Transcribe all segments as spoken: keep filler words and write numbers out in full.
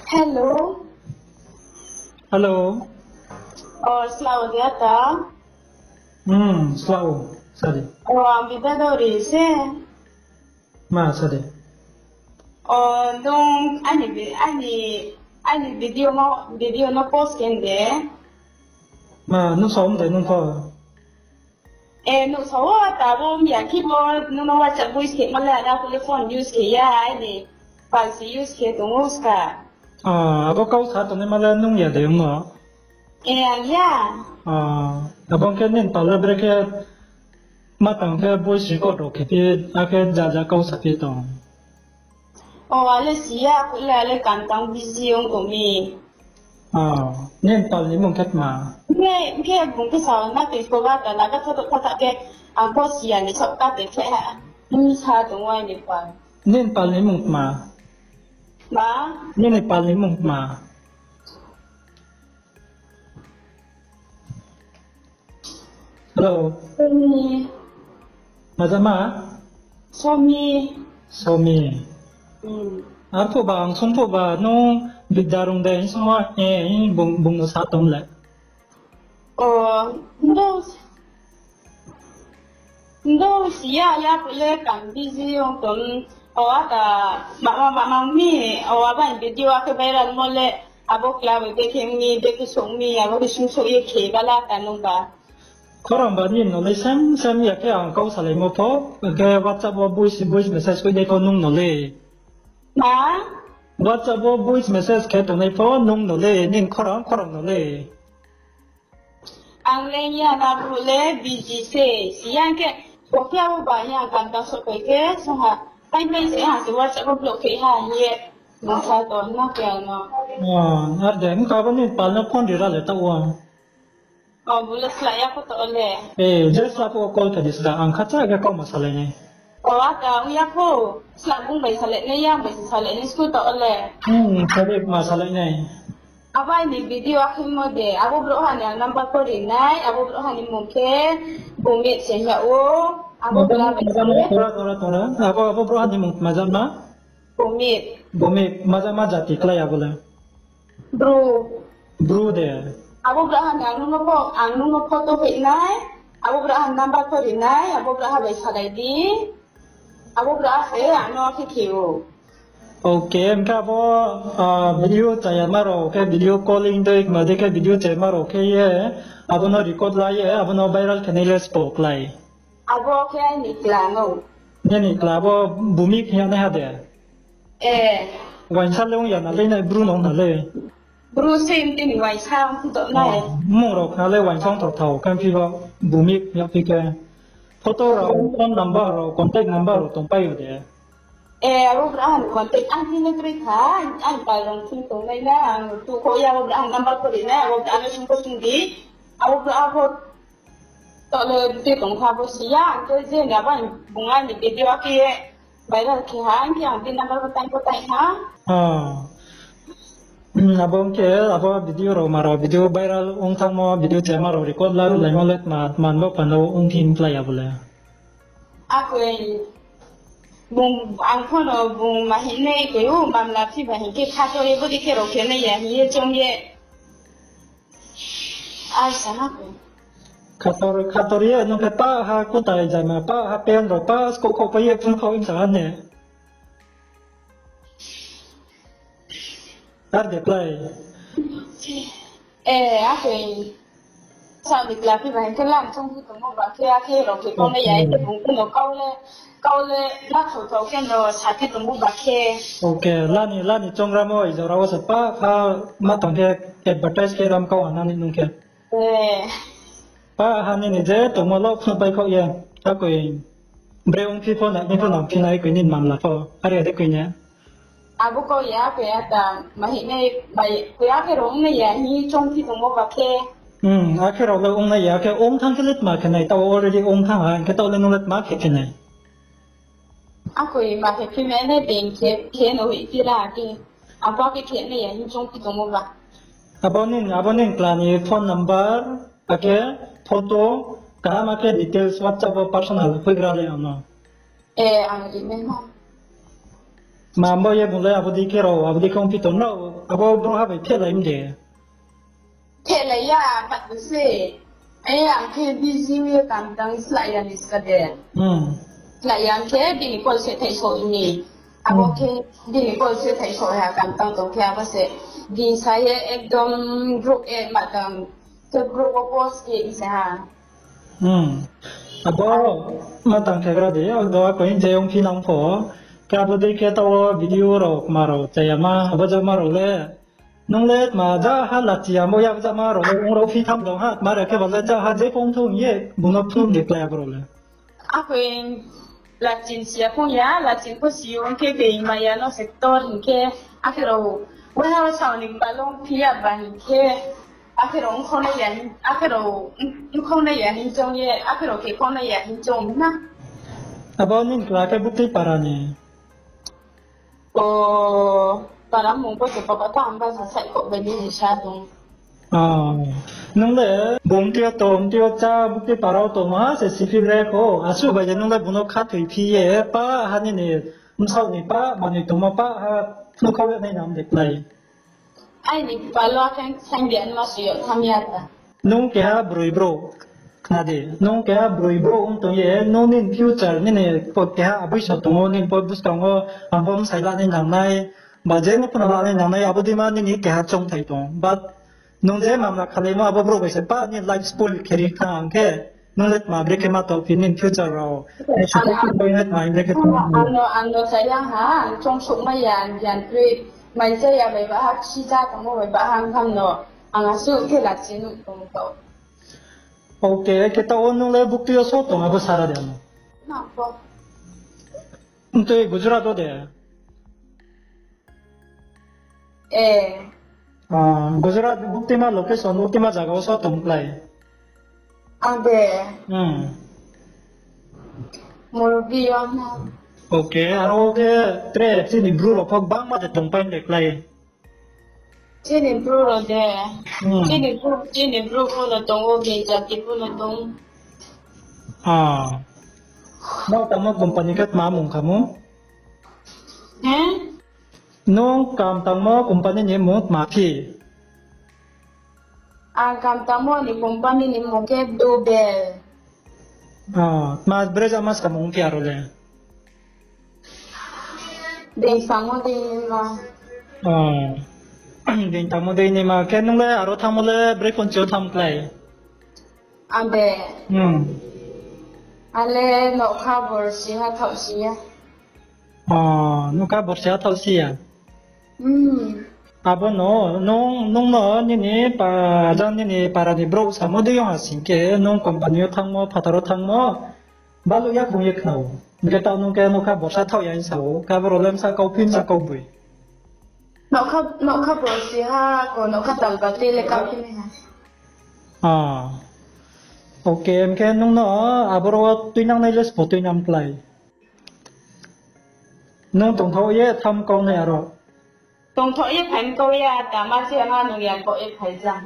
Hello. Hello. O, slao de ata. Hmm, slao, sari. O, ang Bidadori se. Ma, sari. O, nung ani bi-, ani, ani video no, video no post khe de. Ma, nung sao de nung pho. E, nung sao ta bo ya ki bo, nung no WhatsApp voice khe mala na ko le phone use khe ya, ani pal si use khe tong uska. Ah, abo kau sa tong ni mala nung ya de mo. E, ang ya. Ah, abo khe nin pal le bre khe ma tang khe voice record rao khe ti, akhe ja ja kau sa ti tong. O, ale siya, kule ale kantang busy ong tong mi. O, nin pal ni mung khe tma? Nge, nge bung khe sa na te ko ba ta na ka thoto kata ke, ang ko siya ni sok ka te khe ha. Ni sa tong wai ni pal. Nin pal ni mung tma? Ba? Nini pal ni mung tma? Hello. Somi. Majama? Somi. Somi. Hmm. Arphuh ba ang sungphuh ba nung Bidarung de hing sungma, eh, hing bung, bung no sa tong le. O, ndo, ndo siya ya kule kang busy ong tong, o ata, mama, mama mi, o aba video akhe viral mo le, abo kla bai dekhe mi, dekhe song mi, abo khe sung song ye khe bala ta nung ba. Khorang ba ni no le sem sem ya khe ang kau salaimo pho, khe WhatsApp wo voice, voice message koi dei pho nung no le. Ma? WhatsApp wo voice message khe tongnai pho nung no le, nin khorang, khorang no le. Ang le ya na bu le busy se, siya khe, bo khe abo ba ya kanta so koi khe, so ha, time time se ha, se WhatsApp wo block khe ha, ye, ma sa to, na khe ano. Ah, ar de, ang ka bo ni pal no phone ri ra le ta wa. O, bu le sla ya ko to le. Eh, je sla ko call khe di sla, ang kha cha khe kau ma salai nai. O, ata, ong ya ko, sla bung bai salai nai, ya bai salai nai, sku to le. Hmm, khe di ma salai nai. Abo aini video akhemo de, abo brouh ha ni ang number ko ri nai, abo brouh ha ni mung khe Bumit se hing ya ou, abo brouh ha ni mung khe. Tora, tora, tora. Abo, abo brouh ha ni mung maja ma? Bumit. Bumit, maja ma jati klái abo le? Bru. Bru de. Abo brouh ha ni ang nung no pho, ang nung no photo hoi nai, abo brouh ha ni number ko ri nai, abo brouh ha bai salai di. Abo brouh se ang no khe khe ou. Ok, hing khe abo, ah, video chaya ma rao khe video calling dei, ma dei khe video chaya ma rao khe ye, abo no record la ye, abo no viral khe nai le spo klái. Abo khe aini kla no. Nini kla abo Bumik hing ya nai ha de? Eh. Wainsa le ong ya na le nai Bru no na le. Bru se tini waisa ong tong nai. Oh, mung rao khna le waisa ong tong thao, khe phi bo Bumik ya phi khe. Photo rao, phone number rao, contact number rao tongpai ou de? Eh, abo brouh ha ni contact ang phi no kroi kha, ang pal rong thing tong nai na, ang tu kho ya, abo brouh ha ni number ko ri nai, abo brouh ha no sung ko sung di, abo brouh ha pho to le de tong kha bo si ya, ang khe je ni abo bung aini video khe viral khe ha, ang khe ang bini number ko tai ko tai ha. Ah. Hmm, abo ong khe, abo video rao ma rao, video viral ong thangmo, video chema rao record la, laimo le ma, man bo pano ong thing klái abo le. Akoi, bung, ang pho no bung ma hing nai koi ou, mamla phi ba hing khe khator ye bo dei khe rao khe nai ya hing ye chong ye. Ai, sana ko. Khator, khator ye, nung khe pa ha kutai jama, pa ha pen rao, pa skok kho pa ye phung kho in sa ne. Ar de klái. Eh, akhe. Sa ni kla phi ba hing khe lam chung phi tongmo ba khe, akhe rao khe kau nai ya, khe bung khe no kau le, kau le, la thou thou khe no sa khe tongmo ba khe. Ok, lani, lani chongramo, i jora wo se pa, pa, ma tang khe advertise khe ram kau ha nani nung khe. Eh. Pa ha nini je tongmo lo phno pai kho ye. Akoi bre ong phi pho na, ni pho nang phi nai koi ni mamla pho. Are de koi ne. Abo kau ya, koi ya ta, ma hing nai, bai, koi ya khe rao ong nai ya, hing chong phi tongmo ba khe. Hmm, akhe rao le ong nai ya, khe ong thang khe le tma khe nai, tao already ong thang ha, khe tao le nung le tma khe khe nai. Akoi ma khe phi me ne beng khe, khe no hui phi ra khe. Abo khe khe ne ya, hing chong phi tongmo ba. Abo ni, abo ni kla ni phone number, akhe photo, kaham akhe details WhatsApp wo personal khuigra le ano. Eh, ang ri nai ma. Ma bo ye bung le abo dei khe rao, abo dei khe ongphi tong rao, abo brouhha bai phehlai mde. Phehlai ya, bat se. Ai ang khe busy ye kam tang slái ya ni ska de. Hmm. Slái ya ang khe bini call se thai so ni. Abo khe bini call se thai so ha kam tang tong khe abo se. Bini sa ye ekdom group e ma tang. Khe group o post khe se ha. Hmm. Abo ma tang khe gra de, ang do ako in je ong phi nang pho. Khe abo dei khe taoh wo video rao, ma rao, chaya ma, abo ja ma rao le. Nung le tma ja ha lachi ya mo ya ja ma rao le ong rao phi tham dong ha, tma rao khe ba le ja ha je phone thung ye, bung no phone de klái abo rao le. Akhe lachin sia phung ya, lachin pho si yo hing khe being maya no sector hing khe, akhe rao, wai ha sao ni balong phi ya ba hing khe, akhe rao ongkhongnai ya hing, akhe rao ongkhongnai ya hing chong ye, akhe rao khe khongnai ya hing chong na. Abo nini kla khe buktui para ni. O, para mung bo se papa ta ang ba sa sai kho bai ni sa tong. O, nung le bung tio tong, tio cha, bukti para wo tong ha, se siphigre kho, asuh bai je nung le bung no khathoi phi ye, pa ha nini bsaoh ni pa, manoi tongmo pa ha, phnuh khau ye nai nam de klái. Aini palo khe saing di anma suyo thamya ta. Nung keha broi brouh, khna di, nung keha broi brouh ong tong ye, nung nini future, nini po keha aboi so tong ou, nini po buskang wo, ang bo bsai la nai nangnai, ba je no phano la nai nangnai, abo dei ma nini keha choungthai tong. But nung je mamla khalaimo abo brouh bai se pa ni life spoil khe ri kha ang khe, nung le tma brekhe ma tong phi nini future rao. Ang, ang, ang no, ang no chaya ha, ang choung souhmai ya, ang giyan kroi, mai chaya bai ba ha, kisi cha tongmo bai ba ha, ang tham no, ang asuh khe lachi nuh tong tong. Okay, khe taoh wo nung le buktui yo so tong abo sara de ano? Ntui Gujarat wo de? Eh. Ah, Gujarat buktima location, buktima zaga wo so tong klái? Ang de. Hmm. Morbi yo na. Okay, aro khe tre chini Bru rao pho gbangma de tongpai de klái? Chini Bru rao de. Hmm. Chini Bru, chini Bru pho no tong ou, bini jati pho no tong. Ah. Nung tangmo company khe tma mung kha mo? He? Nung kam tangmo company ni mung tma phi? Ang kam tangmo ni company ni mung khe Dobel. Ah, tma brekhe ma samung phi aro le? Dei samo dei ni ma. Ah. Dei tamo dei ni ma. Khe nung le aro thanngmo le brekhe ni cho thanng klái? Ang de. Hmm. Ang le nokha borsi ha thaohsi ya. O, nokha borsi ha thaohsi ya. Hmm. Abo no, nung, nung no nini pa, jang nini para ni brouh samo dei yong ha sing khe, nung company yo thanngmo, phathar wo thanngmo, baluh ya khong ye khna ou. Hing khe taoh nung khe nokha borsa thaoh ya hing sa ou, khe abo rao le bsa kau phi bsa kau boi. Nokha, nokha borsi ha, ko nokha talba tei le kau phi nai ha. Ah. Okay, hing khe nung no aboro tuinangnai le sbo tuinang klái? Nung tongthaoh ye tham kau nai aro? Tongthaoh ye tham kau ya, ta ma se ma nung ya kau ye phai ja.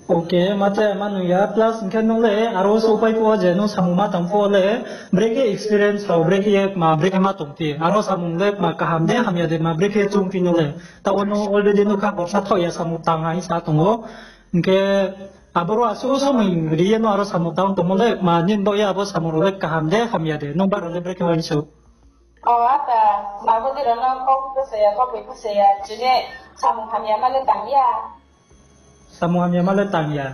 Okay, ma se ma nung ya, plus hing khe nung le aro souhpai phuh wo je nung samung ma tang phuh wo le, brekhe experience rao, brekhe ye ma, brekhe ma tong phi. Aro samung le ma kaham de, hamya de ma, brekhe choung phi nung le. Taoh wo nung already nokha borsa thaoh ya samung tang ha hing sa tong ou. Hing khe aboro asuh somoi ri ye nung aro samung tang tongmo le, ma nini baoh ye abo samung rao le kaham de, hamya de, nung baro le brekhe uaingsouh? O, ata, ma bo dei rao no kau pho sa ya, kau boi pho sa ya, chini samung hamya ma le tang ya. Samung hamya ma le tang ya?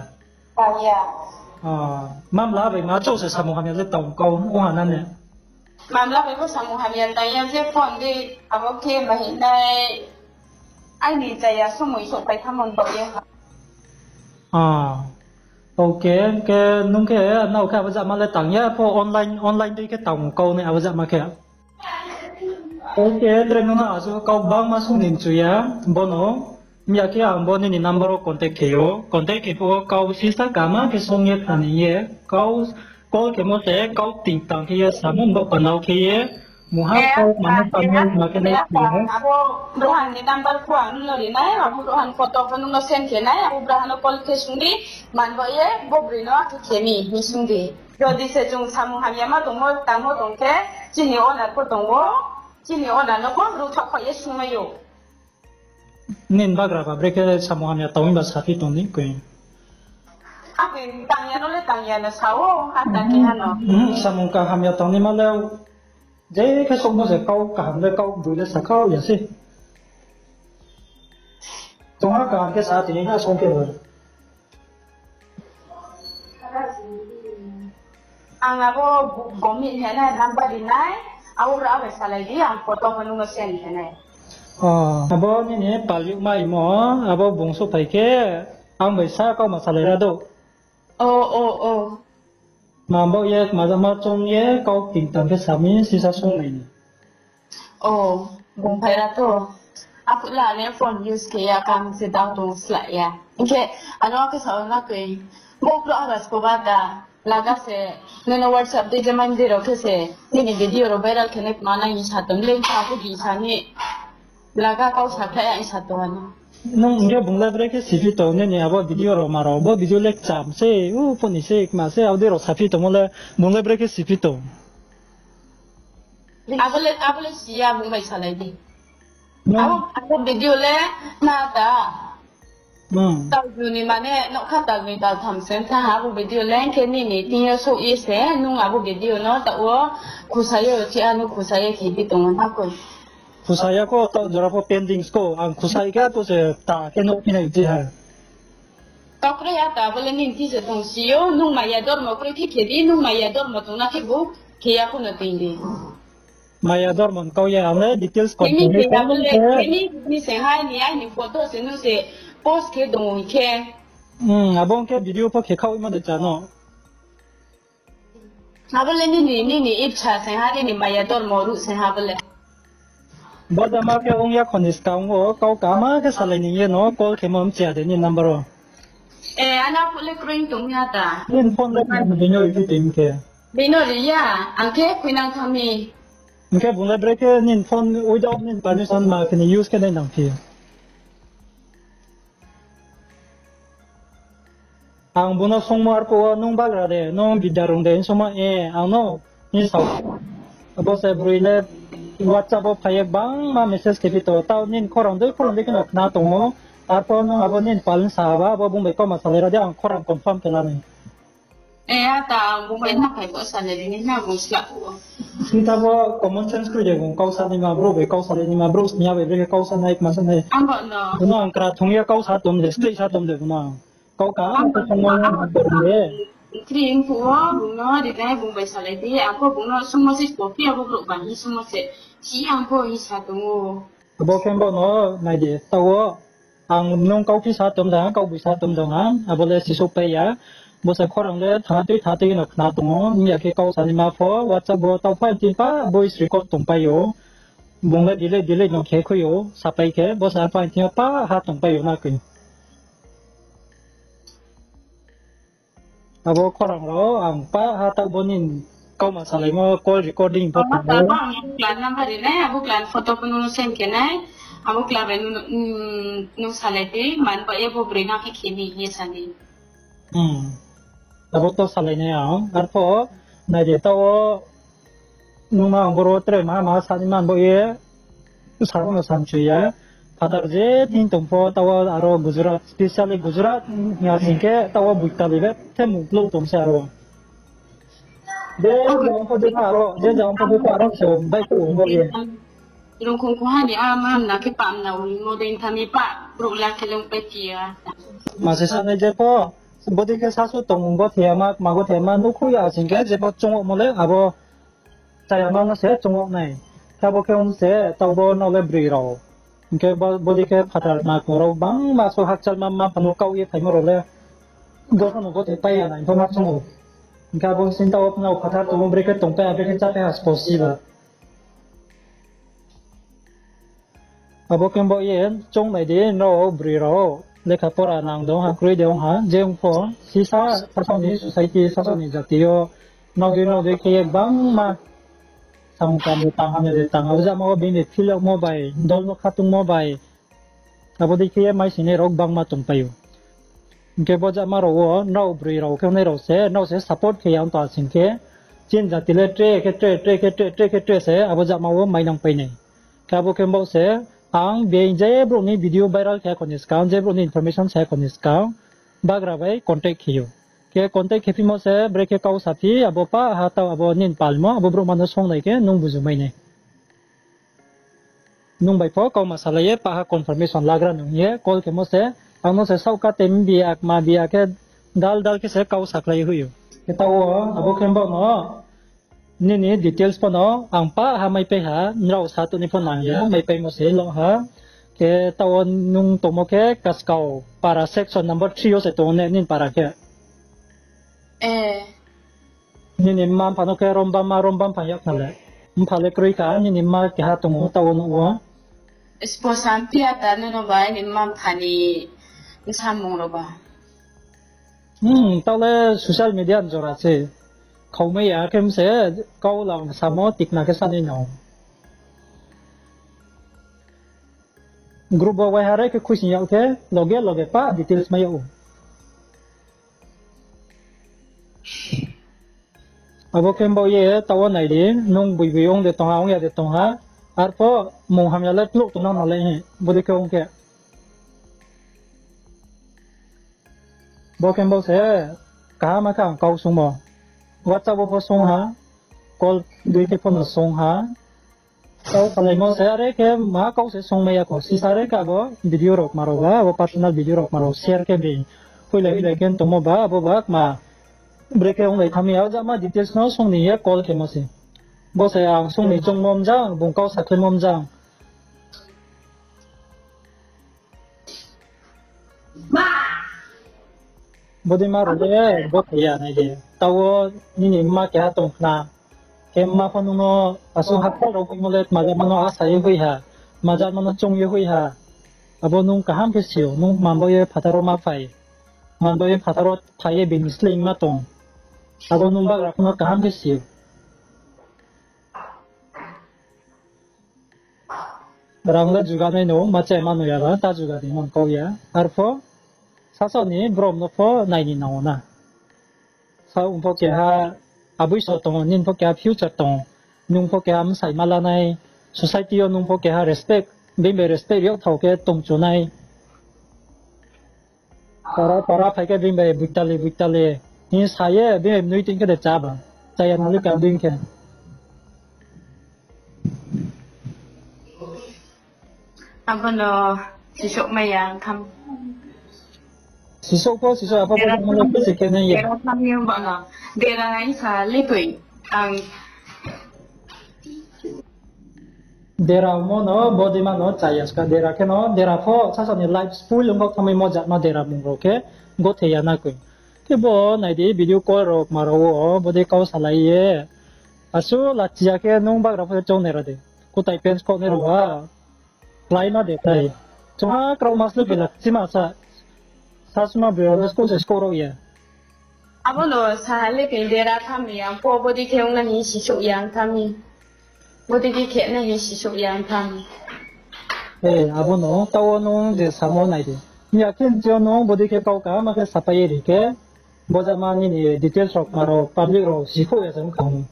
Tang ya. O, mamla bai ma chouh se samung hamya le tang kau, ong ha na ne? Mamla bai pho samung hamya tang ya, je phone di, abo khe bahinai, aini chaya somoi souhpai thanngmo ni baoh ye. O, okay, khe nung khe, nao khe abo jama le tang ya, pho online, online dei khe tang kau nai abo jama khe. Okay, tre nung no asuh kau gbangma sung ni mchu ya, bono. Miya khe ang bo nini number wo contact khe ou. Contact khe phuh wo kau sisa kaham khe sung ye khna ni ye. Kau call khemo se kau ting tang khe ye samo bo panao khe ye. Muha kau mano tangmo ma khe nai khe ye. Abo Rohan ni number pho ang nung no ri nai, abo Rohan photo pho nung no send khe nai, abo Rohan no call khe sung di, man bo ye, bo broi no akhe khe mi, hing sung di. Jodi se chung samung hamya ma tongmo, tangmo tong khe, chini owner pho tong ou. Chini owner no pho bru thaoh khaoh ye sungmai ou. Nini bagra ba brekhe samung hamya tangmi ba saphi tong ni koi. Akhe tangya no le tangya no sa ou, a tangya no. Hmm, samung kaham ya tangnaima le, je khe songmo se kau kaham le kau boi le sakhaoh ya se. Tongha kaham khe sa tini na song khe bo. Ang abo bu-, bomi hina number ri nai, abo bra bai salai di, ang photo pho nung no send khe nai. O, abo nini pal yukma imo, abo bung souhphai khe, ang bai sa kau ma salai ra do. O, o, o. Ma bo ye, ma jama chong ye, kau ting tang khe sami, sisa sung nai ni. O, bung phai ra to. Aphuh la ne phone use khe ya kang se dao tong sla ya. Hing khe, ano khe sa na koi. Bo bro agas ko ba da. Laga se, nono WhatsApp dei je man dei rao khe se. Nini video rao viral khe nai ma nai ni sa tong le, sa pho di sa ni. Laga kau sa kha ya sa tong ano. Nung hing khe bung le brekhe siphi tong nini abo video rao ma rao. Bo video le kcham se, u pho ni se, kma se, abo dei rao saphi tongmo le, bung le brekhe siphi tong. Abo le, abo le siya bung bai salai di. Nung abo, abo video le na ta. Hmm. Tal juni mane nokha tal ni tal tham sen tha abo video le khe nini tin yo souh ye se nung abo video no ta wo khusa ye chi a nung khusa ye khe bi tong na ko. Khusa ya ko ta jora pho pending sko ang khusa ya khe to se ta khe no phi nai ji ha. Tokre ya ta bole nini thi se tong si yo nung maya dormo kroi khe khe di nung maya dormo tong na khe bu khe ya ko no tin di. Maya dormo kau ya, ang le details kon tini khe ya bole, tini, tini se hai ni, ai ni photo se nung se post khe dong khe. Hmm, abo khe video pho khe khaoh ma de cha no. Abo le nini, nini ipsa se ha, nini maya dormo ruh se ha bole. Bo jama khe ong ya khoni skang wo, kau kama khe salai ni ye no, call khe mo mchia de ni number wo. E, ana phuh le kroi tong ya ta. Nini phone le bini yo ipi tong khe. Bini ri ya, ang khe khuinang thami. Hing khe bung le brekhe nini phone without nini permission ma khe ni use khe nai nang phi. Ang bung no sungmo arphuh wo nung bagra de, nung bidya rung de, hing sungmo, e, ang no, hing sao. Abo se broi le WhatsApp wo phai ye bangma message khe phi to, tao nini khorang dei khorang dei khe no khna tong ou. Arphuh nung abo nini pal sa ba, abo bung bai kauma salai ra de, ang khorang confirm khe la nai. E, ata ang bung bai na phai bo sa le ni na bung sla ko. Sita bo common sense kroi de bung kau sa naima, brouh bai kau sa naima, brouh sniya bai brekhe kau sa nai, kma sa nai. Ang bo no. Bung no ang kra thung ye kau sa tom de, straight sa tom de bung no. Kau ka, ang kau sa nai, ang bo de. Kri ing phuh wo, bung no, di nai bung bai salai di, ang pho bung no sungmo se kopi abo brouh ba ni sungmo se. Si ang pho hi sa tong ou. Abo khe bo no nai di, tao wo. Ang nung kau phi sa tom dong, kau boi sa tom dong ang, abo le sisouh pai ya. Bo se khorang le tha tui tha tui no khna tong ou, ong ya khe kau sa naima pho, WhatsApp bo tao phai tin pa, voice record tong pai ou. Bung le delete delete no khe khui ou, sa pai khe, bo se phai tin pa ha tong pai ou na koi. Abo khorang rao ang pa ha taoh bo nini kauma salaimo call recording pho tong ou. Abo ang plan number ri nai, abo plan photo pho nung send khe nai, abo plan bai nung, nung salai di, man ba ye bo broi no khe khe mi ye sa di. Hmm. Abo to salai nai ang, arphuh nai di taoh wo Nung ma ang boro tre ma ma sani man bo ye, sabo no samchu ya. Phatar je tin tong pho, taoh wo aro Gujarat, specially Gujarat, ya sing khe, taoh wo buitali be, the mung plo tong se aro. Je jang pho de aro, je jang pho de aro se, bai ko bo ye. Rungkhung khong ha ni a ma na khe pam na wi mo dei thami pa, brouh la khe lung pai ti ya. Ma se sa nai je pho, bodei khe sasu tong bo the ma, ma bo the ma, nukhu ya sing khe, je pho chung mo le, abo, Chaya ma no se chung nai. Khe bo khe ong se, taoh bo no le broi rao. Hing khe bo, bodei khe phatar ma kong rao bangma so hakchal ma, ma phano kau ye phaimo rao le. Bo phano bo the pai ya nai, bo ma chung ou. Hing khe abo sing taoh wo phano phatar tong ou, brekhe tong pai ya, brekhe chá pai ya, possible. Abo khe bo ye, chung nai di, nrao broi rao, lekha pora nang dong ha, kroi de ong ha, je ong pho, sisa, sasao ni society, sasao ni jati yo, nrao dei, nrao dei khe ye bangma, samung kam de tang, hamya de tang, abo jama wo bini philokmo bai, dol no khatungmo bai, abo dei khe ye mai sinai rao bangma tongpai ou. Hing khe bo jama rao wo, nrao broi rao khe nai rao se, nrao se support khe ya ong tong sing khe, Chini jati le tre khe tre, tre khe tre, tre khe tre se abo jama wo mainang pai nai. Khe abo khe baoh se ang bini je brouh ni video viral khe kho ni skang, je brouh ni information sa kho ni skang, bagra bai contact khe ou. Khe contact khe phimo se brekhe kau saphi, abo pah ha taoh abo nini palmo, abo brouhma no song nai khe nung buju mai nai. Nung bai pho kauma salai ye, pah ha confirmation lagra nung ye call khemo se, ang no se saohka tei mbi ya, kma bi ya khe dal dal khe se kau sakhlai hoih ou. Khe taoh wo abo khe baoh no nini details pho no ang pah ha maipai ha, nrao sa tong ni pho nang ya, maipaimo se lo ha. Khe taoh wo nung tongmo khe Kaskau para section number three yo se tong ne nini para khe. Nini mma mpha no khe romba ma romba mpha yak na le. Mpha le kroi kha, nini mma keha tong ou, taoh wo nuh wo. Spo samphi ya ta no no bai ni mma mpha ni bsamung ro ba. Hmm, taoh le social media ni jora se. Khaumai ya khe mse, kau lam samo tikna khe sanai no. Group wo waiha re khe khuising yag khe, loge loge pah details mai yag ou. Abo khe baoh ye taoh wo nai di, nung bui bui ong de tong ha, ong ya de tong ha, arpho mung hamya le tluh tong nang no le hi, bodei khe ong khe. Bo khe baoh se, kaham khe ang kau sungmo. WhatsApp wo pho sung ha, call dei khe pho no sung ha. Kau salaimo se, are khe ma kau se sungmai ya kho. Sisa re khe abo video rao kma rao ba, abo personal video rao kma rao share khe bi. Hoilai hoilai khe tongmo ba, abo ba kma. Brekhe onglai thanng mi ya, jama details no sung ni ye call khemo se. Bo se ang sung ni choungmo mjang, bung kau sakhlaimo mjang. Bodei ma rao le, bo thai ya nai de. Taoh wo nini mma keha tong khna. Khe mma pho nung no asuh hakhor rao hoihmo le tma jama no asa ye hoih ha. Tma jama no choung ye hoih ha. Abo nung kaham khe si ou, nung manbo ye phathar wo ma phai. Manbo ye phathar wo phai ye bini sleing ma tong. Abo nung bagra pho no kaham khe si ou. Rang le juga nai no, ma chai ma no ya ba, ta juga di mon kau ya. Arpho, sasaoh ni brom no pho nai ni nang ou na. Sa ong pho keha aboi so tong ou, nini pho keha future tong ou. Nung pho keha bsai ma la nai, society yo nung pho keha respect, bini bai respect yak thao khe tongchu nai. Para, para phai khe bini bai buitali, buitali. Hing sa ye, bini bai mnoi tong khe de chá ba. Chá ya nang le kam dei khe. Abo no sisouh mai ya ang tham. Sisouh pho, sisouh abo pho, dera tham, mo le khe se khe nai ya. Dera tham ni ba no. Dera nai sa le koi. Ang Dera mo no, bodei ma no, chaya ska dera khe no, dera pho, sasa ni life spoil ong kha thamai mo jat no dera mung rao khe, gothe ya na koi. Khe bo nai di, video call rao kma rao wo, bodei kau salai ye. Asuh lachi ya khe nung bagra pho choung nai ra de. Kutai pens kho nai rao ba. Klái ma de tai. Chungha kraoh ma sle pela chima sa. Sasuma broi rao le skou se skou rao ya. Abo no sa le phi dera tham ni ang pho bodei khe ong na hi sisouh yang tham ni. Bodei khe khe na hi sisouh yang tham ni. E, abo no, taoh wo nung je samo nai di. Miya khe nching yo nung bodei khe kau kaham khe sapai ye ri khe, bo jama nini details rao kma rao public rao sikhouh ya se ong kha ni.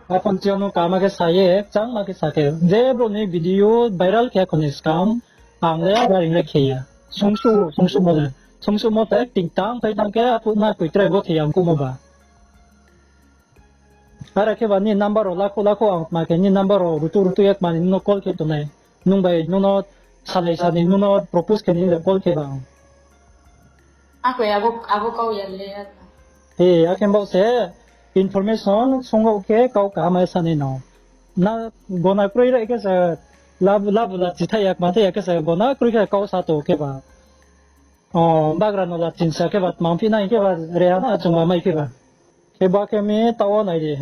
Aphon chini no kama khe sa ye, changma khe sa khe. Je brouh ni video viral khe khoni skang, ang le viral le khe ya. Sungsu, sungsu mo le. Sungsu mo te ting tang thai tang khe, aphuh na koi tre bo khe ya ang kumo ba. Are khe ba ni number rao lakho lakho ang ma khe ni number rao rutu rutu ye kma ni no call khe tongnai. Nung bai nung no salai sa ni nung no propose khe ni le call khe ba ang. Akhe abo, abo kau ya le. E, akhe baoh se information sung ou khe kau kaham sa nai no. Na gona kroi re khe se lab-, labu la chithai ya, kma thai ya khe se gona kroi khe kau sa to khe ba. O, bagra no la chinsa khe ba, tmang phi nai khe ba, reha na chungma mai khe ba. Khe ba khe mi taoh wo nai di.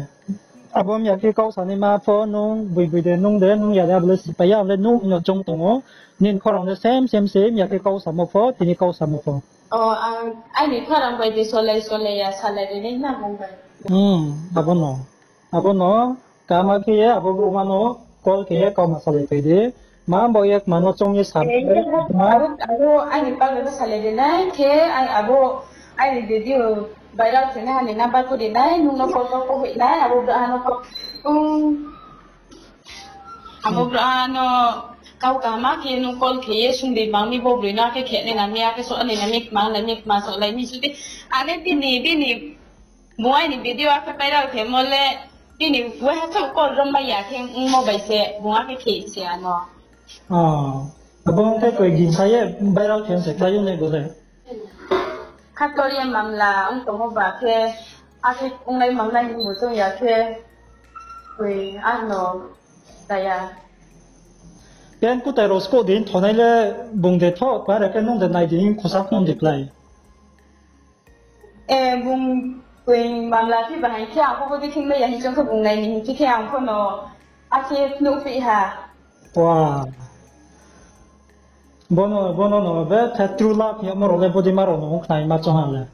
Abo miya khe kau sanaima pho nung bui bui de, nung de, nung ya de, abo le sipai ya, abo le nung no choung tong ou. Nini khorang le same, same, same, miya khe kau samo pho, tini kau samo pho. O, ang, aini khorang bai de solai, solai ya, salai ri nai na mung bai. Hmm, abo no. Abo no, kama khe ye, abo brouhma no, call khe ye, kauma salai phai di. Ma bo ye, kma no choung ye sa. Abo, abo, aini pal no salai ri nai, khe, ang abo, aini video, Viral khe nai ha ni number pho ri nai, nung no call no pho hoih nai, abo brouh ha no pho. Abo brouh ha no kau kaham khe nung call khe ye sung di, mang mi bo broi no akhe khe nai na mi, akhe so nai na mi, mang nai mi, mang so lai mi sudi. Ane bini, bini, bung aini video akhe viral khe mo le, bini waiha chouh call rom bai ya khe ongmo bai se, bung akhe khe se ano. Abo ong khe koi gingsa ye viral khe se khlai ou nai bo le. Khator ye mamla ong tongmo ba khe, akhe onglai mamla hing bo choung ya khe, koi ano chaya. Pen kutai rao sko din thonai le bung de tho, pare khe nung de nai di hing khosa phone di klái. E, bung koi mamla phi bahai khe ang pho bodi thing mai ya hing choung khe bung nai ni hing khe ang pho no akhe nuhphi ha. Wa. Bono, bono no be the true love hingmo rao le bodima rao no ong khna ma choung ha le.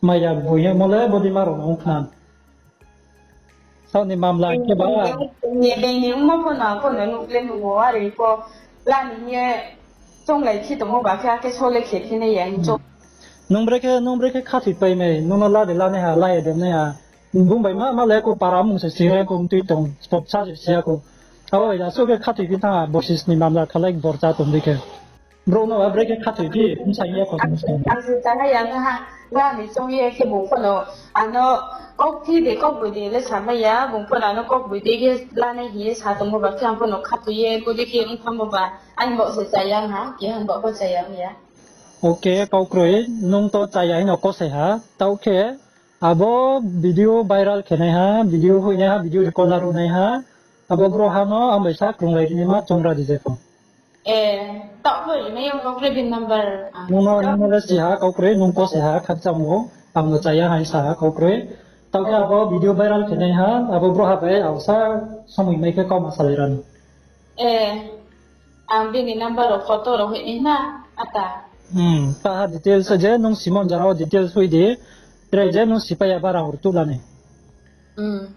Maya boi hingmo le bodima rao no ong khna. Saoh ni mamla khe ba. Ni being ni ongmo pho no ang pho no nuh le nuh wo, are pho la ni hing ye chounglai phi tongmo ba khe akhe so le khe phi nai ya hing choung. Nung bre khe, nung bre khe khathoi pai mai, nung no la de la nai ha, la ya de nai ha. Bung bai ma, ma le ko para mung se sing rang ko mtui tong, spot sa se si ya ko. Abo bai ya so khe khathoi phi thanng ha, borsi sni mamla khalai borcha tong di khe. Brouh no bre khe khathoi phi, bsa ya ko. Ang se chá ya ha, la ni choung ye khe bung pho no, ano, kau phi de, kau boi de le sa mai ya, bung pho no ano kau boi de khe la nai hing ye sa tongmo ba khe ang pho no khathoi ye, bodi khe ong thanngmo ba, ang bo se chá ya ha, keha bo pho chá ya ya. Okay, kau kroi, nung to chá ya hing no kosai ha, taoh khe, abo video viral khe nai ha, video hoih nai ha, video record laruh nai ha, abo brouh ha no ang bai sa krunglai ri nai ma choung ra di je pho. E, taoh pho ri nai yo kau kroi bini number. Nung no, nung no le si ha, kau kroi, nung kosai ha, khakchang ou, ang no chá ya hai sa ha, kau kroi. Taoh khe abo video viral khe nai ha, abo brouh ha bai ang sa somoi mai khe kauma salai ra ni. E, ang bini number rao photo rao hoih nai na, ata. Hmm, taha details je nung simon jara wo details hoih di, tre je nung sipai ya ba rang rtuh la ni. Hmm.